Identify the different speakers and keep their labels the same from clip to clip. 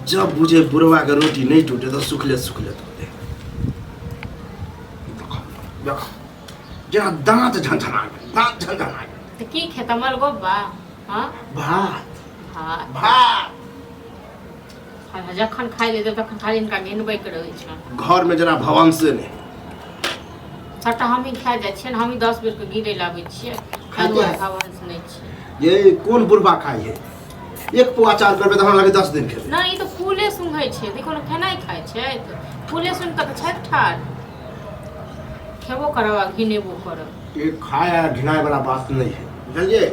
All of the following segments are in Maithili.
Speaker 1: जब बुझे बुढ़वा के रोटी नहीं टूटे तो सुखले सुखले तोड़े। देखो जेना दांत झनझना गेल, दांत झनझना गेल।
Speaker 2: तऽ की खेता मलगोबा? हाँ।
Speaker 1: भात।
Speaker 2: भात।
Speaker 1: भात।
Speaker 2: हाँ, जखन खाइ ले तखन खाली हिनका घिनबैके रहै छनि।
Speaker 1: घर में जेना भवन से नहीं।
Speaker 2: सबटा हमही खा जाइ छियनि, हमही 10 बेर के गिरे लाबै छियै।
Speaker 1: खाइते
Speaker 2: खाली
Speaker 1: है।
Speaker 2: भवन से नहि छियै।
Speaker 1: ये कोन बुढ़बा खाइ है? एक पौआ चार करबै तऽ हमरा लगे 10 दिन खेबै।
Speaker 2: नहि, ई तऽ फूले सुंघै छै। देखो ने, खेनाइ खाइ छै तऽ फूले सुन कऽ तऽ छथि ठाढ़। खेबो करब आ घिनेबो करब।
Speaker 1: ये खाय आ घिनाय वाला बात नहीं है, बुझलियै?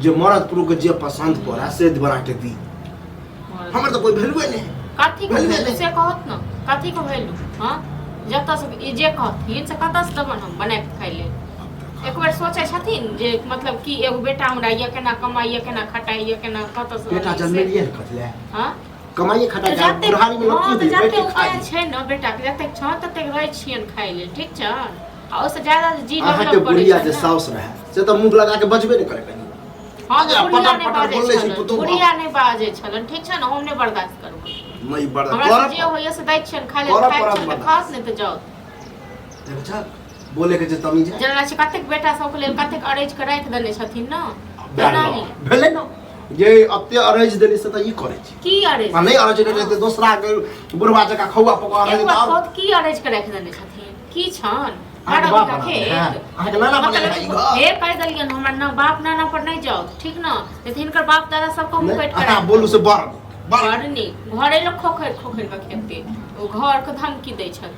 Speaker 1: जे मरद पुरुष के जे पसंद पड़े से बना के दी। हमर तऽ कोई वैल्यूए नहीं।
Speaker 2: कथी के
Speaker 1: वैल्यूए
Speaker 2: वैल्यू
Speaker 1: नहीं।
Speaker 2: से कहत न, कथी के वैल्यू? हाँ, जतऽ से ई जे कहथिन से कतऽ से देबनि हम बना के खाइ लेल? एक बेर सोचै छथिन जे मतलब कि एगो बेटा हमरा यऽ, केना कमाइए, केना खटाइए, केना कतऽ से
Speaker 1: बेटा
Speaker 2: अनैए से।
Speaker 1: जन्मेलियै ने कथी लए?
Speaker 2: हाँ?
Speaker 1: कमाइए खटाइ
Speaker 2: तऽ
Speaker 1: के
Speaker 2: जतेक
Speaker 1: बुढ़ारी में लोग
Speaker 2: हाँ,
Speaker 1: की
Speaker 2: तऽ
Speaker 1: दी बैठ
Speaker 2: जतेक
Speaker 1: के
Speaker 2: उपाय
Speaker 1: खाइ।
Speaker 2: छै ने बेटाके, जतेक छौ ततेक रहै छियनि खाइ लेल, ठीक छै? आ ओहिसँ ज्यादा जी
Speaker 1: अहाँके
Speaker 2: लग करै
Speaker 1: बुढ़िया
Speaker 2: छै
Speaker 1: जे
Speaker 2: ने।
Speaker 1: साउस रहै से तऽ मुँह लगा के बजबे नहि करे कहियो।
Speaker 2: हाँ, तऽ
Speaker 1: अरे,
Speaker 2: बुढ़िया
Speaker 1: पटर
Speaker 2: नहि
Speaker 1: पटर
Speaker 2: बाजै
Speaker 1: बोलै छै
Speaker 2: छलनि,
Speaker 1: पुतोहु।
Speaker 2: बुढ़िया नहि बाजै छलनि, ठीक छै ने? हम नहि बर्दाश्त करबै।
Speaker 1: नहि बर्दाश्त
Speaker 2: हमरा
Speaker 1: करऽ
Speaker 2: से जे होइए से दै छियनि खाइ लेल।
Speaker 1: करऽ
Speaker 2: खाइ
Speaker 1: पड़त
Speaker 2: छनि तऽ
Speaker 1: बर्दाश्त।
Speaker 2: खास, नहि तऽ जाउ।
Speaker 1: देखै छहक बोले के जे तमीज है।
Speaker 2: जेना छै कतेक बेटा सबके लेल कतेक अरैज के राखि देने छथिन ने।
Speaker 1: भेलै
Speaker 2: तेना नहि।
Speaker 1: भेलै ने जे एते अरैज देली से तऽ ई करै छी।
Speaker 2: की अरैज?
Speaker 1: आ नहि अरैज देली तऽ दोसरा के बुढ़वा जकाँ खौआ पकवा
Speaker 2: एक
Speaker 1: रहै
Speaker 2: बात
Speaker 1: तऽ
Speaker 2: कहू तऽ की अरैज के राखि देने छथिन? की छन?
Speaker 1: अहाँके
Speaker 2: 12
Speaker 1: बाप
Speaker 2: बीघा
Speaker 1: बना
Speaker 2: खेत?
Speaker 1: देने है। अहाँके नाना बनेने है ई घर।
Speaker 2: हे, कहि देलियनि हमरा न बाप नाना पर नहि जाउ, ठीक न? नहीं तऽ हिनकर बाप दादा सबके हम
Speaker 1: नहि,
Speaker 2: कटि कऽ
Speaker 1: अहाँ
Speaker 2: राखि
Speaker 1: बोलू से बड़ बड़
Speaker 2: बड़ नीक। घरे लोक खोखरि खोखरि कऽ खेतै, ओ घरके धमकी दै छथिन।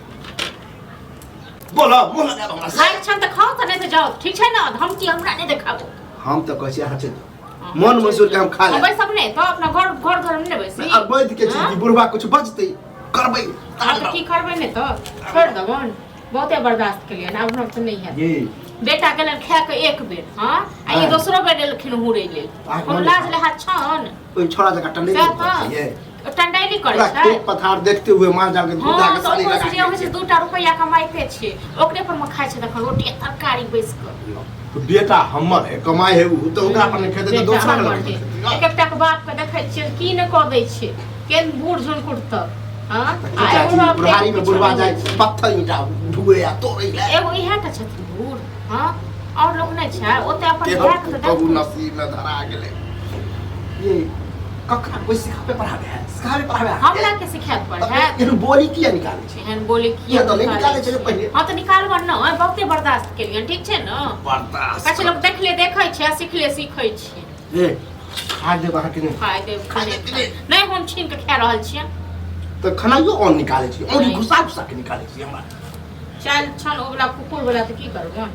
Speaker 1: बोलो मुँह लगायब हमरा से।
Speaker 2: खाइ छनि तऽ खाउ तऽ नहि तऽ जाउ, ठीक छै ने? धमकी हमरा नहि देखाबू।
Speaker 1: हम तऽ कहै छी अहाँ चलि जाउ, मन मसूर के हम खा
Speaker 2: हम
Speaker 1: लेब।
Speaker 2: बैसब नहि तऽ अपना घर घर घर मे नहि बैसी।
Speaker 1: आ वैद के छी
Speaker 2: हाँ?
Speaker 1: कि बुढ़वा कुछ बजतै करबै।
Speaker 2: हाँ, तऽ की करबै? नहि तऽ छोड़ि देबनि। बहुते बर्दाश्त केलियनि, आब हमरा तऽ नहि हैत।
Speaker 1: ये
Speaker 2: बेटा गेलनि खाए कऽ एक बेर, हाँ, आ ई
Speaker 1: हाँ।
Speaker 2: दोसरो बेर एलखिन हुरै लेल।
Speaker 1: अहाँके
Speaker 2: हम
Speaker 1: मन
Speaker 2: लाज लेहाज छन?
Speaker 1: ओहि छोड़ा जकाँ टंडे
Speaker 2: सएह
Speaker 1: नहि
Speaker 2: तऽ।
Speaker 1: छियै।
Speaker 2: टंडैली करै
Speaker 1: पूरा
Speaker 2: छै।
Speaker 1: खेत पथार देखते हुए माल जाल के दूध
Speaker 2: हाँ
Speaker 1: के
Speaker 2: तऽ
Speaker 1: सड़ी
Speaker 2: ओकरो
Speaker 1: लगा
Speaker 2: से जे होइ छै 2टा रुपैआ कमाइते छै, ओकरे पर मे खाइ छै तखन रोटी आ तरकारी बैस कऽ।
Speaker 1: के बेटा हमर है, कमाइ है उ तऽ ओकरा पर नहि खेतै तऽ
Speaker 2: बेटा
Speaker 1: दोसरा के
Speaker 2: हमर
Speaker 1: लग
Speaker 2: है।
Speaker 1: खेतै।
Speaker 2: एक एकटा के बाप के देखै छियै की नहि कऽ दै छै, केहन बूढ़ झुनकुट तक। हाँ?
Speaker 1: की
Speaker 2: आ
Speaker 1: चाची,
Speaker 2: एगो बाप
Speaker 1: बुढ़ारी में
Speaker 2: किछो
Speaker 1: बुढ़वा
Speaker 2: नहि
Speaker 1: जाय
Speaker 2: होइ छै।
Speaker 1: पत्थर ईंटा ढुए आ तोड़ै ले।
Speaker 2: एगो इएह टा छथिन बूढ़, हाँ, और लोक नहि छै ओते अपन
Speaker 1: केहन
Speaker 2: भाय के तऽ
Speaker 1: पुतहु
Speaker 2: देखू।
Speaker 1: नसीब में धरा गेलै। ये ककरा कोई सिखाबे पढ़ाबे है? सिखाबे पढ़ाबे है?
Speaker 2: हमरा के सिखायत पढ़ायत?
Speaker 1: एहन बोली किया निकालै छै?
Speaker 2: एहन बोली किया
Speaker 1: किया तऽ नहि निकालै छै पहिले?
Speaker 2: हाँ तऽ निकालबऽ न, बहुते बर्दाश्त केलियनि, ठीक छै ने?
Speaker 1: बर्दाश्त
Speaker 2: कछु लोक देखले देखै छै आ सिखले सीखै छै।
Speaker 1: ए, खा देब अहाँके नहि?
Speaker 2: खाय देब।
Speaker 1: खा देब कि नहि?
Speaker 2: नहि, हम छीन के खा रहल छियै।
Speaker 1: तऽ खनाइयो ऑन निकालै छी औरी
Speaker 2: नहि।
Speaker 1: घुसा घुसा के निकालै छी हमरा।
Speaker 2: चल छन ओ वाला कुकुर वाला तऽ की करबै?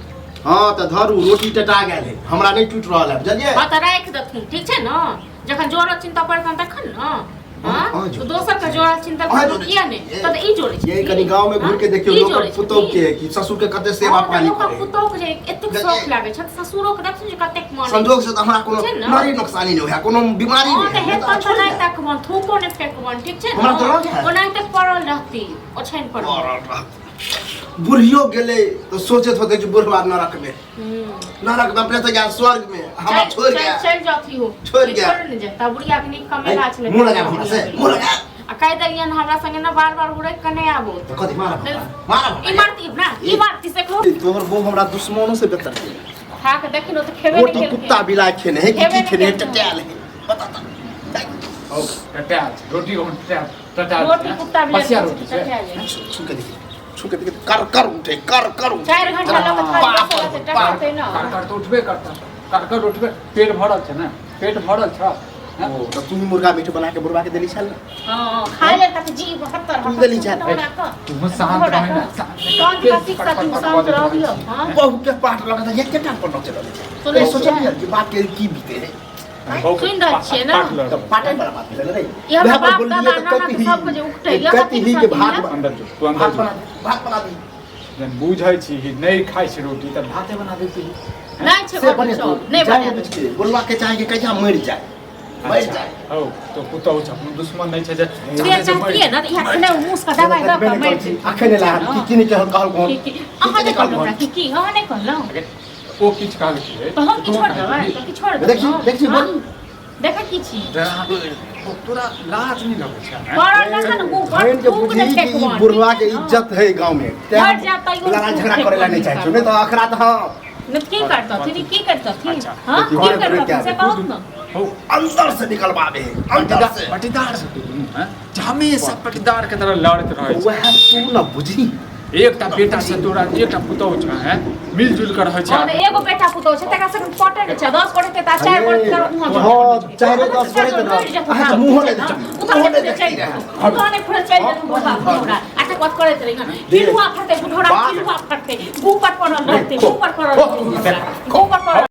Speaker 1: हाँ तऽ धरू, रोटी टटा गेल है, हमरा नहि टूटि रहल है, बुझलियै?
Speaker 2: हाँ तऽ राखि देथुन, ठीक छै ने? जखन जोड़ल चिंता पड़तन तखन ने। हाँ
Speaker 1: अहाँ जोड़ै
Speaker 2: दोसर के जोड़ल चिंता
Speaker 1: अहाँ
Speaker 2: पड़तन
Speaker 1: जोड़ै
Speaker 2: किया
Speaker 1: छी।
Speaker 2: नहि? तऽ ई जोड़ै
Speaker 1: ये
Speaker 2: छी।
Speaker 1: कनि गाँव में घूर के देखियौ
Speaker 2: ई
Speaker 1: लोक
Speaker 2: जोड़ै
Speaker 1: पुतोह
Speaker 2: छथिन।
Speaker 1: के कि ससुर के कते सेवा
Speaker 2: हाँ, तऽ
Speaker 1: पानी
Speaker 2: लोकक
Speaker 1: करे।
Speaker 2: पुतोह के जे एतेक
Speaker 1: बुझलियै?
Speaker 2: शौक लागै छै, ससुरो के देखथिन जे कतेक मन
Speaker 1: संजोग से तऽ हमरा कोनो
Speaker 2: छै ने?
Speaker 1: नारी नोकसानी नहि होय, कोनो बीमारी
Speaker 2: हाँ
Speaker 1: नहि
Speaker 2: तऽ
Speaker 1: होय,
Speaker 2: हेतन
Speaker 1: तऽ
Speaker 2: तऽ नहि तकबन, थूको नहि फेकबन, ठीक छै ने?
Speaker 1: हमरा तऽ लग है।
Speaker 2: ओनाहिते पड़ल रहती ओछाइन पर।
Speaker 1: पड़ल रहत। बुढ़ियो गेलै तऽ सोचैत होतै कि बुढ़वा नरक में, नरक में अपने तऽ गया स्वर्ग में, हमरा
Speaker 2: चल
Speaker 1: छोड़
Speaker 2: चल
Speaker 1: गया।
Speaker 2: चल जाथी हो।
Speaker 1: छोड़ गया।
Speaker 2: छोड़ ने जाता, बुढ़िया के नीक कमेला छलै।
Speaker 1: मुँह लगा हमरा से, मुँह लगा।
Speaker 2: आ कहि देलियनि हमरा संगे ने बार बार उड़ैक के नहि आबो।
Speaker 1: तऽ कथी मारब हमरा? मारब
Speaker 2: ई
Speaker 1: हमरा?
Speaker 2: मारती ना, ई मारती से कहू।
Speaker 1: तोहर बहू हमरा दुश्मनों से बेहतर है।
Speaker 2: खा के देखिन ओ तऽ खेबे
Speaker 1: वो
Speaker 2: नहि
Speaker 1: तो
Speaker 2: केलकै।
Speaker 1: कुत्ता बिलाइ खेने है कि
Speaker 2: खेबे
Speaker 1: की
Speaker 2: नहि
Speaker 1: खेने है,
Speaker 2: केलकै।
Speaker 1: टटायल है, बता तऽ।
Speaker 3: हौ, टटायल छै रोटी, ओहन टटायल टटायल
Speaker 2: रोटी
Speaker 3: छै।
Speaker 2: कुत्ता बिलाइ
Speaker 3: बसिया रोटी छै।
Speaker 2: टटायल छै।
Speaker 1: छू के देखी, छू के देखी, कर कर उठे, कर कर उठे।
Speaker 2: 4 घंटा लऽ कऽ थाली
Speaker 1: बाप
Speaker 2: बसल
Speaker 1: रे
Speaker 2: तऽ
Speaker 1: बाप।
Speaker 2: टटतै ने।
Speaker 3: करकर तऽ उठबे करता, करकर उठबे, पेट भरल छै ने, पेट भरल छै। हैं?
Speaker 1: ओ तऽ तू मुर्गा मीट बना के बुढ़वा के देली छल ने?
Speaker 2: हाँ, खाय ले तक जीव हत्तर
Speaker 1: तू देली छल।
Speaker 3: तू शांत रहे ने, शांत।
Speaker 2: कान के शिक्षा तू शांत रहियो। हाँ,
Speaker 1: बहू के पाठ लगा तऽ एके टाइम पर नचे लगै छै।
Speaker 2: सुनै
Speaker 1: तो
Speaker 2: छियै?
Speaker 1: सोचलियै कि बाप के की बीते है।
Speaker 2: सुनि रहल छियै ने?
Speaker 1: तऽ पाटे वाला बात भेलै ने रे।
Speaker 2: ई हमरा
Speaker 1: वएह पर
Speaker 2: बाप
Speaker 1: बोललियै
Speaker 2: दादा
Speaker 1: तऽ
Speaker 2: नाना के
Speaker 1: कथी
Speaker 2: सबके जे उकटैया,
Speaker 1: कथी
Speaker 2: कथी
Speaker 1: ही के
Speaker 2: के
Speaker 1: भात
Speaker 2: साथी
Speaker 1: बना
Speaker 3: अंदर जो, तू अंदर
Speaker 1: भात
Speaker 3: जो।
Speaker 1: बना दी, भात बना दी।
Speaker 3: जहन बुझै छी नहि खाइ छै रोटी तऽ भाते बना दै छी।
Speaker 2: नहि छै
Speaker 1: से
Speaker 2: घरमे
Speaker 1: बने
Speaker 2: चाउर, नहि
Speaker 1: जाय
Speaker 2: बना
Speaker 1: बुझ के बुढ़वा के चाहे कि कहिया मरि जाय, मरि जाय।
Speaker 3: हौ, तो पुतहु छै, कोनो दुश्मन नहि छै जे
Speaker 2: से
Speaker 3: चाहै छै मरि।
Speaker 2: चाहतियै ने तऽ इएह खेनाइ मुस के दबाइ दऽ कऽ मरि जेतै।
Speaker 1: अखन एला की की नहि कहल कहल कोन?
Speaker 2: की अहाँ नहि कहलहुँ हमरा? की की अहाँ नहि कहलहुँ?
Speaker 3: अगर ओ किछु कहलकै
Speaker 2: तऽ हम की छोड़ देबै? तऽ की छोड़ देबै?
Speaker 1: देखी देखी
Speaker 2: हाँ?
Speaker 1: बोल।
Speaker 2: देखै की छी
Speaker 3: तोरा लाज नहि लगै छै हैं?
Speaker 2: पड़ल रहन मुँह पर
Speaker 1: बहन के
Speaker 2: थूक
Speaker 1: बुझी
Speaker 2: नहि
Speaker 1: कि ई
Speaker 2: फेकबनि,
Speaker 1: बुढ़वा के
Speaker 2: ठीक छै ने?
Speaker 1: इज्जत है गांव में तें
Speaker 2: मर जा तैयो
Speaker 1: लड़ाई
Speaker 2: थूक
Speaker 1: झगड़ा करे ला नहीं
Speaker 2: फेकबनि
Speaker 1: चाहे छौ नहीं तो अखरा तो हाँ
Speaker 2: नहि तऽ की करतथिन ई की करतथिन
Speaker 3: अच्छा,
Speaker 2: हँ
Speaker 1: देखियौ,
Speaker 2: की
Speaker 1: घरे घरे
Speaker 2: करतथिन से
Speaker 1: क्या
Speaker 2: कहू ने
Speaker 3: हौ,
Speaker 1: अंदर से निकलवाबे है अंदर से
Speaker 3: पटीदार से तू दुनू हैं जे हमेशा पटीदार के तरह लड़ैत रहै छै
Speaker 1: वह तू न बुझी
Speaker 3: एकटा बेटा छै तोरा एकटा पुतहु छै हैं मिलजुल के रहै छै
Speaker 2: हँ, तऽ एगो बेटा पुतहु छै तकरा संग पटै नहि छै 10 गोटे तऽ 4 गोटे तऽ उहाँ
Speaker 1: हँ, चारि 10 गोटे तऽ न। अहाँ तऽ मुँहो नहि देखै मुँहो नहि देखती रहै।
Speaker 2: चलि जेतौ बुढ़वा बुढ़ौरा आ तकर बाद करैत रही हँ पिलुआ फड़तै बुढ़ौरा
Speaker 1: बाप।
Speaker 2: पिलुआ फड़तै गुह पर पड़ल रहतै गुह पर पड़ल रहतै बुढ़ौरा गुह पर पड़ल।